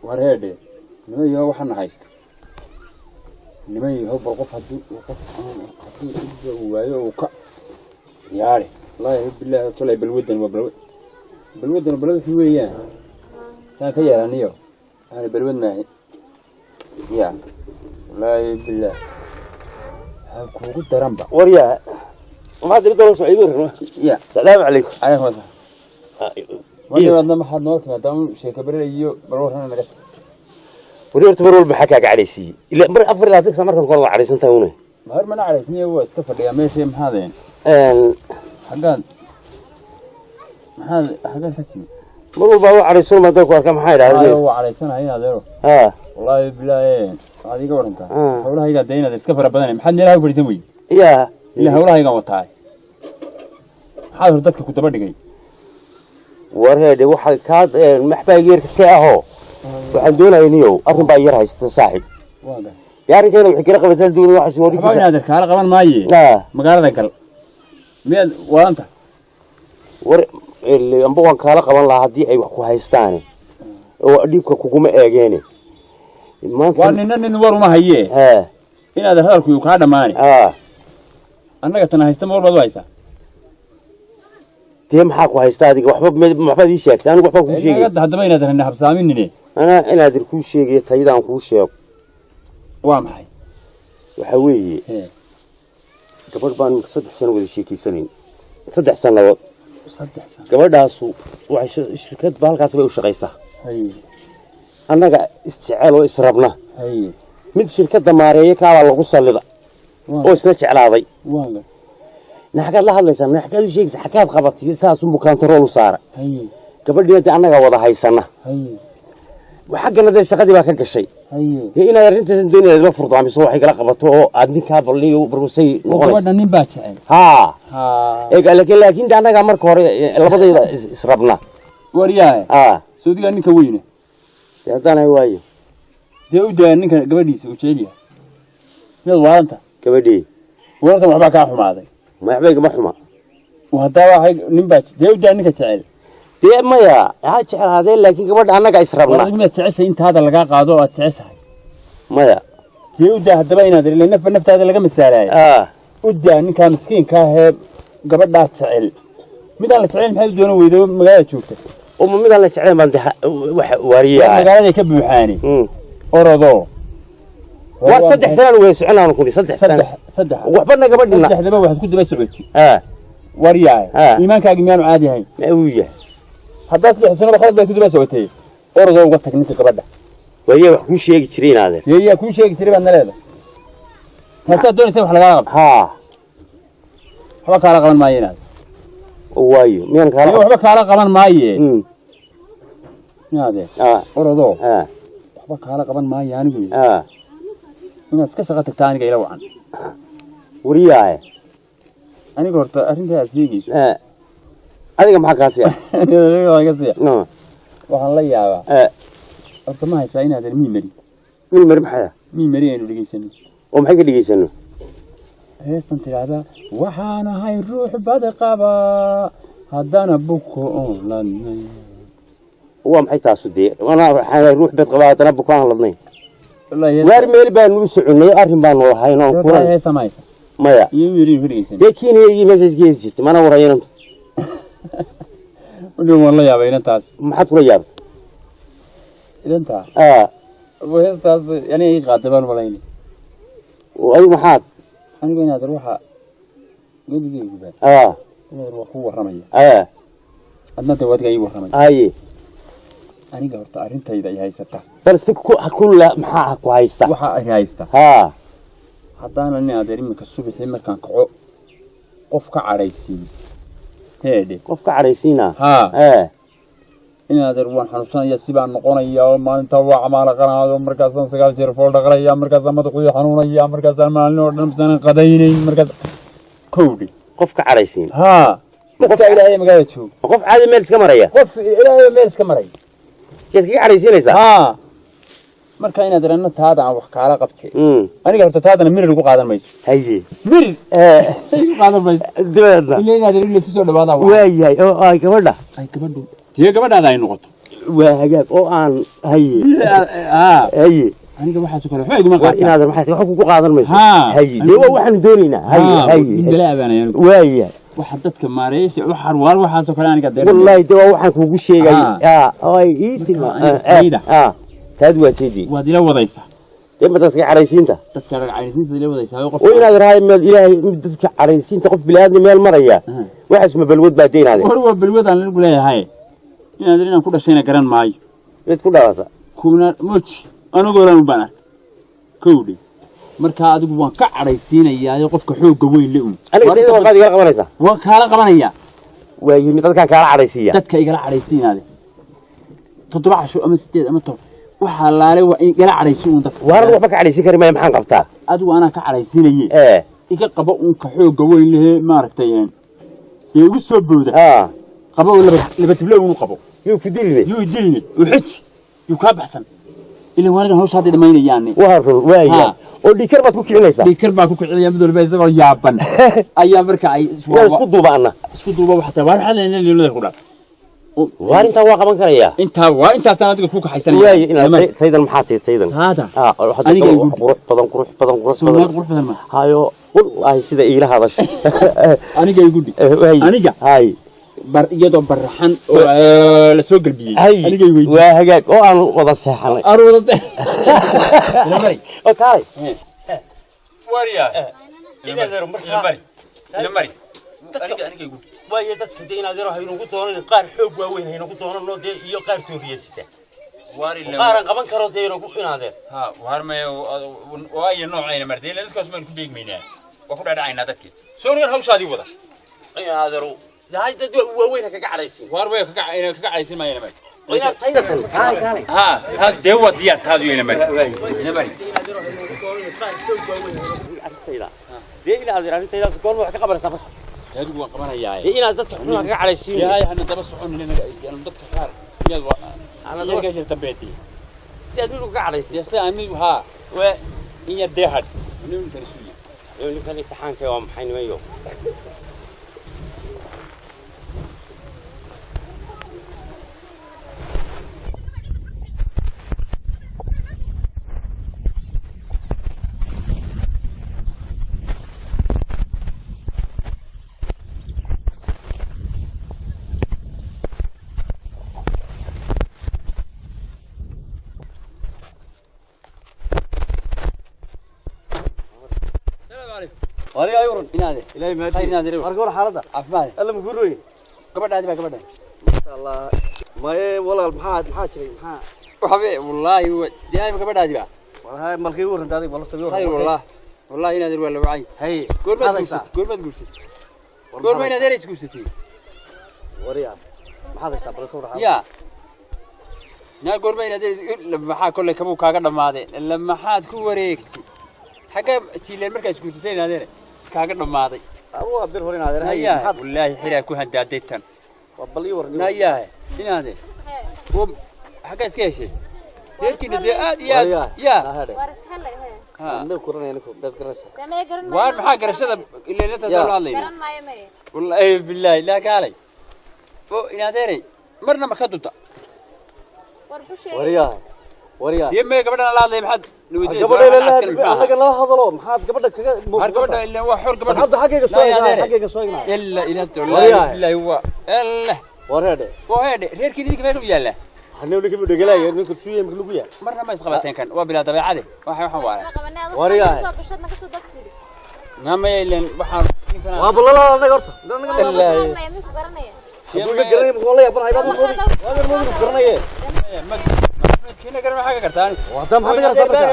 Wareedhe, niman yahow, waxaana haysta, niman yahow, bal qof haddii uu qof haddii cidba uu waayo uu ka yaare. Wallaahi bilaahi tolay, balwadan waa balwad, balwadan balwad wixii weeyaan saan ka yeelaniyo waxaana balwad maahi ya. Wallaahi bilaah, waxaa kuugu daranba. Waryaa, maxaad dibadda la socday warma? Ya. Salaamu calaykum. Calaykum asalaam. Wani maxaad noo timaadaa un sheeko barida iyo bal warrana naga. Wari horta mar walba maxaa kaaga cadhaysiiyey? Ila mar 24 saac markan kore waa cadhaysan tahay une. Mahar mana cadhaysniyo, waa iska fadhiyaa meesha. Maxaadeen xaggaad maxaad xaggaad ka timid? Mar walba waa cadhaysan maadaan ku arkaa, maxaa idhahdeen? Waa cadhaysanahay in adeero. Ha. Wallaahi bilaahi, waxaad iga warantaa hawlahaygaa dee inaad iska fara badanay. Maxaad meelaha u fadhiisan weyey? Ya. Ila hawlahaygaan wataay, maxaad hor dadka ku daba dhigay? War heedhe, waxa kaa maxbaa yeerka see ahoo waxaan doonaya niyow arrin baa yar haysta saaxib. Waa gar. Dee arrinkeena waxay kala qabataan doonay waxaas waxba warkiisa. Inaad kaala qaban maaye. Magaalada gal, miyaad waadanta? War amba waan kaala qaban lahaa haddii ay wax ku haystaane oo dhibka kuguma eegeene maanta. Waa nina nin war uma hayee. Inaad hadalku uu kaa dhammaani. Annaga tana haysta ma walbaad u haysaa? Dee maxaa ku haysta adiga? Waxba waxbaad ii sheegtay, anigu waxbaan kuu sheegay. Hadda haddaba inaad hana habsaaminine. Anaa inaadir kuu sheegayo tayadaan kuu sheego. Waa maxay? Waxaa weeye, gabadh baan imika 3 sano wada sheekeysanayn, 3 sannadood. 3 sano. Gabadhaasu waxay shirkad ba halkaas bay u shaqaysaa. Annaga isjecel oo israbna. Mid shirkadda maareeye kaabaa lagu sallida oo isna jeclaaday. Waa gar. Na xaggaad la hadlaysaa? Na xaggaad u sheegaysa? Xaggaad qabatay? Saasunbuu kantarool u saara. Gabadhiina dee annagaa wada haysana. Xaggana dee shaqadii baa ka gashay. Dee inaad arrintaas doonaya la furdaamiso, waxay kala qabato oo aad ninkaa balliyo barusay oo noqonaysa. Gabadha nin baa jecel. Haa. Ha. Laakiin de annagaa marka hore labadayda israbna. Waryahay. Aa. Saudigaa ninka weyne. Dee haddaanay waayo. Dee u daa ninka gabadhiisa uu jecel yahay, miyaad waalanta? Gabadhii. Wartan waxbaa kaa xumaaday. Waxba igama xuma. Haddaa waxay nin baa dee u daa ninka jecel. Dee maya, ha jeclaadeen, laakiin gabadha annagaa israbna. War miyaad jeceshahay intaada lagaa qaado oo aad jeceshahay? Maya. Dee u daa haddaba inaad ila nafba naftaada laga masaalaayo. U daa ninkaa miskiinka ahee gabadhaa jecel. Midaan la jecel maxay u doonan weydo magaalada joogta? Uma midaan la jeclayn baan dee wax waariyaa. Magaaladay ka buuxaani. Orodoo. War 3 sanaan wada soconaanu kuni, 3 sano. Saddex saddex. Waxba nagama dhina. Saddexdaba waxaad ku daba socotay. Aa. Waryahay, iimaankaagi miyaanu caadi ahayn? Ma uu yahay? Haddaad 3 sanoba khalad baad ku daba socotay, orodoo uga tag ninka gabadha. Waaye wax kuu sheegi jiray inaadeen. Dee yaa kuu sheegi jiray baad na leedahay? Taasaad doonaysa wax lagala qabto? Haa. Waxba kaala qaban maayo inaad. Waayo miyaan kaala Dee waxba kaala qaban maaye inaade. Orodoo. Waxba kaala qaban maayo anigu. Inaad iska shaqo tagtaa aniga ila wacan. Wariyaaye. Aniga horta arrintaa aad sheegayso. Adiga maxaa kaasi ah? Iga siiya. Waxaan la yaabaa. Horta ma haysaa inaadan mimari? Mimari maxay ah? Mimari aynu dhegaysano. Oo maxay ka dhegaysano? Heestan tidhaahdaa waxaan ahay ruux bad qaba haddana buko oon ladnay. Waa maxay taasu dee? Anaa waxaan ruux bad qabaa haddana bukaan ladnayn. Wallaahi. Waar meel baanu u soconay, arrin baanu lahayn oon Horta kulan. Heesta ma haysa? Maya. Iyo mimari aynu ka dhegaysano. Dee Kenya iyo meesha iska heesi jirtay, mana warayananta. Weliba waan la yaabay inantaas. Maxaad kula yaabtay? Inantaa. Aa. Heestaas aniga ii qaatay baan malayni. Oo adigu maxaad? Anigu inaad ruuxa gebigeyguba. Inaad waa kuu warramaya. Adna dee waadiga ii warramaya. Haye. Aniga horta arrintayda ay haysata. Bal si ku kulla maxaa ku haysta? Waxa ay haysta. Haa. Haddaana nin adeer iminka subaxii markaan kaco qof ka cadhaysiin heedhe. Qof ka cadhaysiina? Haa. In adeer waan xanuunsanaya, sibaan noqonaya oo maalintaa waa camaala qanaado, markaasaan 9 jeer fool dhaqanaya, markaasaan madaxuyo xanuunaya, markaasaan maalin oo dhan misaanan qadaynayn, markaas kowdhi. Qof ka cadhaysiin? Haa, qofka ilaahay magaalada joogo. Qof caadi meel iska maraya? Qof ilaahay meel iska maraya. Yaad kaga cadhaysiinaysaa? Haa. Marka inaad irana taada aan wax kaala qabtay. Aniga horta taadana mirir ugu qaadan mayso. Haye. Mirir igu qaadan mayso. Dabeedna ila inaad ila isu soo dhawaadaa. Waayahay, oo ay gabadha ay gabadhu dee gabadhaada ay noqoto. Waa hagaag oo aan haye. Haye. Aniga waxaas oo kale waxba iguma war qaataan. Inaadan maxay wax ku qaadan mayso. Haye, dee waa waxaanu doonaynaa. Haye haye. Indala abaanaya anigu. Waaya. Waxa dadka maareeyay waxa waar waxaas oo kale aniga dee. Wallaahi dee waa waxaan kuugu sheegay. Ay ii tilma. Marka aniga tayda. Taad waa jeedii. Waad ila wadaysaa. Dee ma dadka caraysiinta. Dadka caraysiinta ila wadaysaa qof. Oo inaad rahay meel ilaahay dadka caraysiinta qof bilaadan meel maraya. Waxaas ma balwad baa deenaade. War waa balwad aan lagu leeyahay. Inaad inaan ku dhashayna garan maayo. Mid ku dhalata. Kuna moji anigoo lan baan arkay. Kowdhi. Marka adigu waan ka caraysiinayaa qofka xoogga weyn le uun. Aniga tayda waa qaad igala qabanaysaa. Waan kaala qabanayaa. Waa yimid dadkan kaala caraysiiya. Dadka igala caraysiinaade. 7 casho ama 8 ama 10. Waxa laale waa in igala caraysiin uun dadka. Waar waxba ka caraysiin kari maayo, maxaan qabtaa? Adigu anaa ka caraysiinaye. Iga qabo uun ka xoogga weyn lehe maaragtay. Ee igu soo booda. Qabo laba tiblo uun qabo. Yuu ku diline. Yuu diline. U xij. Yuu ka baxsan. Ilaa waalidan hawsha hadda dhamaynayaane. Waa run, waa. Oo dhikar baad ku kicinaysaa. Dhikar baa ku kicinaya mid walba isagoo yaaban. Ayaa marka ay isku duubaana. Isku duuba waxa taa waar xal inaan leeyahay ku dhaaf. Waar inta waa qaban karaya. Inta waa intaas aan adiga ku kaxaysanaya. Waay inaad taydan maxaa tahay taydan? Haada. Waxa qurux badan qurux badan qurux badan. Qurux badan ma. Hayo, wallahi sida iila hadashay. Aniga igu dhig. Aniga. Hay. Bar iyadoo baraxan oo la soo galbiyay. Aniga i weydiiyay. Waa hagaag oo aan wada seexanay. Aan wada seexanay. Oo kaalay. Wariya. Ila mari. Ila mari. Aniga igu dhig. Waayo dadka dee inaad yaro haynugu doonan qaar xoog waaweyn haynugu doonano dee iyo qaar tooriyeysita. Qaaran qaban karo dee inagu inaadeen. Ha, waar ma waayo noocayna martay ilaa dadkaas maan ku beegmaynaa. Waa ku dhadhacaynaa dadkii. Soo nigan hawshaadii wada. Inaadeero. Yahay dad waaweyn ha kaga caraysiin. Waar way kaga caraysiin maayana martay. Inaad tayda tan. Kaalay kaalay. Ha, taa dee waa diyaar taadu ina mari. Ina mari. Qaar xoog waaweyn arrintayda. Dee inaad arrintaydaas goorma wax ka qabanaysaa marka. Adigu waan qabanayaa. Dee inaad dadka xun kaga caraysiin. Yahay hana daba soconin inaga dadka qaar. Inaad waa ana daba ka jirta beeti. Si aad mid uga caraysiin. Si aan mid ha. Waa in yar deehad. Nin kan suuyi. Ninkan imtixaanka waa maxay nimayo? Wariga ayuran. Inaade. Ilaahay maadi. Inaade. Marka hore xaaladda. Caafimaad. Alla ma guuroy. Gabadhaadi baa gabadhan. Masha Allah. Maye walaal maxaa jiray maxaa? Waxa wallahi diyaar gabadhaadi baa. Wallahi malkii u warantay adiga walafta Khayr wallah. Wallahi inaade waa la wacay. Hay. Goormaad guursatay? Goormaad guursatay? Goorma inaad is guursatay? Wariga. Maxaad haysaa bal ka war Ya. Na goorma inaad maxaa kulay kabuu kaaga dhamaadeen. La maxaad ku wareegtay? Xagga tiileen markaa is guursatay inaad kaaga dhamaaday. Waa bir hore inaad hay maxaad wallahi xiraa ku handaaday tan. Waa bal ii waran. Nayahay inaad oo xagga iska heshay. Reerkiina dee aad iyo aad ya. War is helay he. Ha. Ma kuranay anigu dad garasha. Dee garan maayo. Waar maxaa garashada ilaa inta soo hadlaynaa. Garan maayo may. Wallahi billahi la kaalay. Oo inaad eray marna ma ka dunta. War ku sheeg. Wariga. Wariga. Dee ma gabadhan la hadlay maxaad gabadha anaga la hadalo maxaad gabadha kaga har gabadha ilaa waa xor gabadha hadda xaqiiqa soo eegna xaqiiqa soo eegna illa ila wallahi billahi huwa illa wareede wareede reerkii idinka meel u yaala hanay ninka dhagalaay ninka suuye marka lagu yaa marna ma isqabateen kan waa bilaa dabeecade waxa waxaan waara wariga soo bashad naga soo dagtiri nama ileen waxaan ninkan waa balala anaga horta anaga minku garanaya hadduu iga garanay ma la yaabanahay baad moodi waa moodi garanaya kina garan waxa ka gartaan waa dam hadda gartaan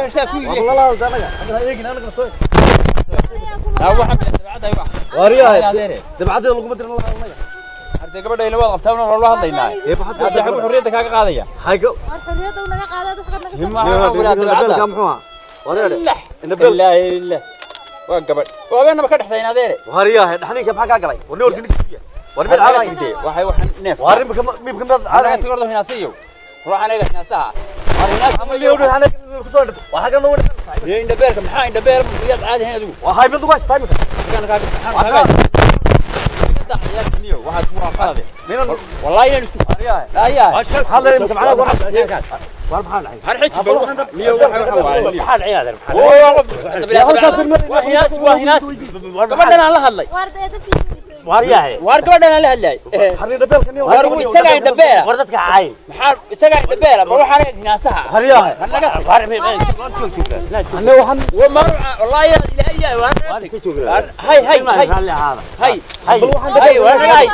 waa la la anaga hadda eegin anaga soo taa waxa dabacada wax wariga dabacada lagu madirin la anaga harta gabadha ila wad qabtaa oo la hadlaynaa ee baxad hadda xaq xorriyadda kaaga qaadaya haygo war xorriyadda naga qaadad wax naga soo dabacada muxuu ah wariga illa illa waa gabadh waa beenaba ka dhaxday inadeere wariga dhaxninka maxaa ka galay war warka ninka war mid caadi waxay waxan neef war mid mid caadi warda hinaasiyo ruuxan eega hinaasaha indhabeerka maxaa indhabeer miyaad caadi ahayn adigu waa hay mid ugu haystaa imika kan kaaga ciyaartaniyo waxaad ku waaqaade wallahi inaan isu aya هذا معنا war maxaa dhacay har xij bal niyo waxa waaye maxaa dhacay adeer waa hinaas waa hinaas gabadhan aan la hadlay waar dadkiisa war yahay waar gabadhan aan la hadlay xariir dhabeelka niyo waar isaga ay dhabeela war dadka cayn maxaa isaga ay dhabeela ma waxaan ahayn hinaasaha xariyaha naga war me joog joog la joog anna waxaan wa maruca wallahi ilaahay war iska joog hay hay hay raalli ahaada hay hay hay war naga hay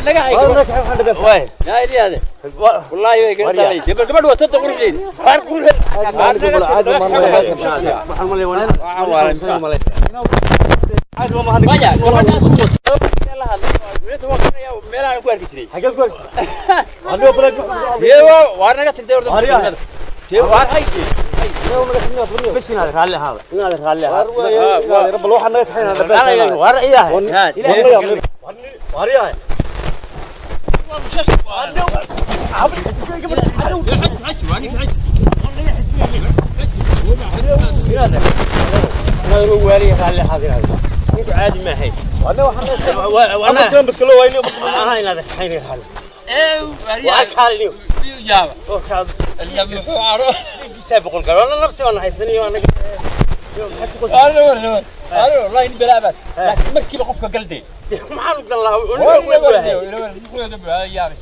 naga hay waxaan dhabeelka way yaa ilaahay wallahi way gartay gabadh gabadh waa tanta quruxdeed war quruxdeed waxaan malay caadi ma ahan maya gabadhaas wato la hadlay waa garanaya meelaha ku arki jiray xageed ku arki anoo balag yeewo waar naga tagtay orda tee waar hay bas inaad raalli ahaada inaad raalli ahaada bal waxaan naga kaxaynaa dhabeelka war iyahay war yahay waaliya raalli ahaada inaad ninku caadi ma ahayn anna waxaan badka loo waayay anaa inaad kaxaynay raalli waa kaaliniyo yaaba oo kaad muxuu caro gisaa boqol galo nafsi baan haysanayo anaga wallahi in balaabaad laakiin markiiba qofka galde maxaan u galaa yaabay.